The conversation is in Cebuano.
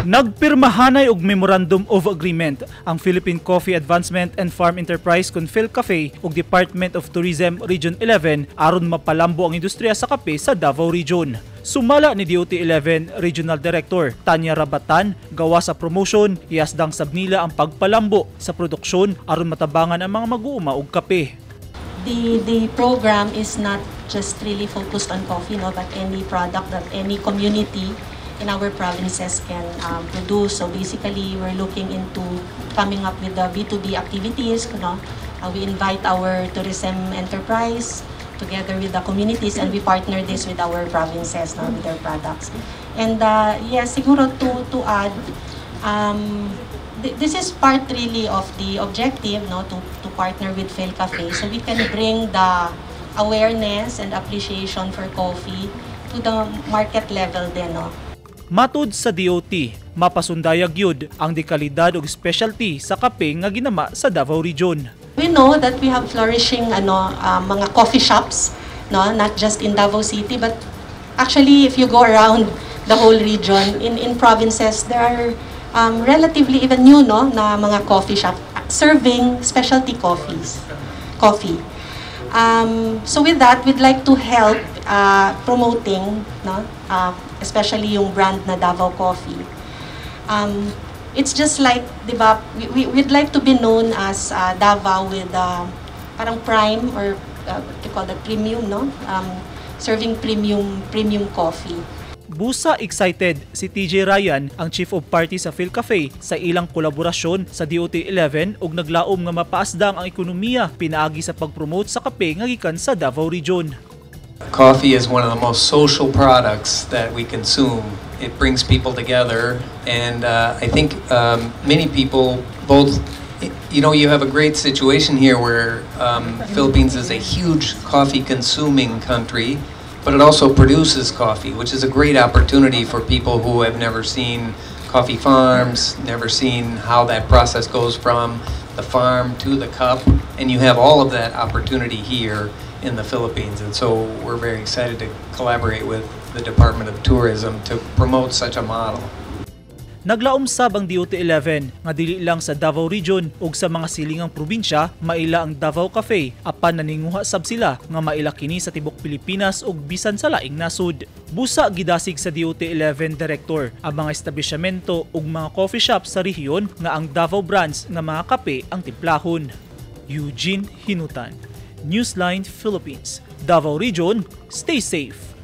Nagpirmahanay og Memorandum of Agreement ang Philippine Coffee Advancement and Farm Enterprise kon PhilCafe ug Department of Tourism Region 11 aron mapalambo ang industriya sa kape sa Davao Region. Sumala ni DOT 11 Regional Director Tanya Rabatan, gawa sa promotion, iasdang sab nila ang pagpalambo sa produksyon aron matabangan ang mga mag-uuma og kape. The program is not just really focused on coffee, no, but any product that any community in our provinces can produce. So basically, we're looking into coming up with the B2B activities. No? We invite our tourism enterprise together with the communities, and we partner this with our provinces, no, with their products. And yes, siguro to add, this is part really of the objective, no, to partner with PhilCafe so we can bring the awareness and appreciation for coffee to the market level din, no. Matud sa DOT, mapasundayag gyud ang dekalidad ug specialty sa kape nga ginama sa Davao Region. We know that we have flourishing ano mga coffee shops, no, not just in Davao City, but actually if you go around the whole region, in provinces there are relatively even new, no, na mga coffee shop serving specialty coffee. So with that, we'd like to help promoting, no, especially yung brand na Davao Coffee. It's just like, di ba, we'd like to be known as Davao with parang prime or what you call that, premium, no? Serving premium coffee. Busa excited si TJ Ryan, ang Chief of Party sa PhilCafe, sa ilang kolaborasyon sa DOT 11 ug naglaom nga mapaasdang ang ekonomiya pinaagi sa pag-promote sa kape nga gikan sa Davao Region. Coffee is one of the most social products that we consume. It brings people together, and I think many people both, you have a great situation here where Philippines is a huge coffee consuming country, but it also produces coffee, which is a great opportunity for people who have never seen coffee farms, never seen how that process goes from the farm to the cup, and you have all of that opportunity here in the Philippines. And so we're very excited to collaborate with the Department of Tourism to promote such a model. Naglaom sab ang DOT 11 nga dili lang sa Davao Region ug sa mga silingang probinsya maila ang Davao Cafe, apan naninguha sab sila nga maila kini sa tibok Pilipinas ug bisan sa laing nasud. Busa gidasig sa DOT 11 Director ang mga establishmento ug mga coffee shop sa rehiyon nga ang Davao brands nga mga kape ang timplahon. Eugene Hinutan, Newsline Philippines, Davao Region, stay safe.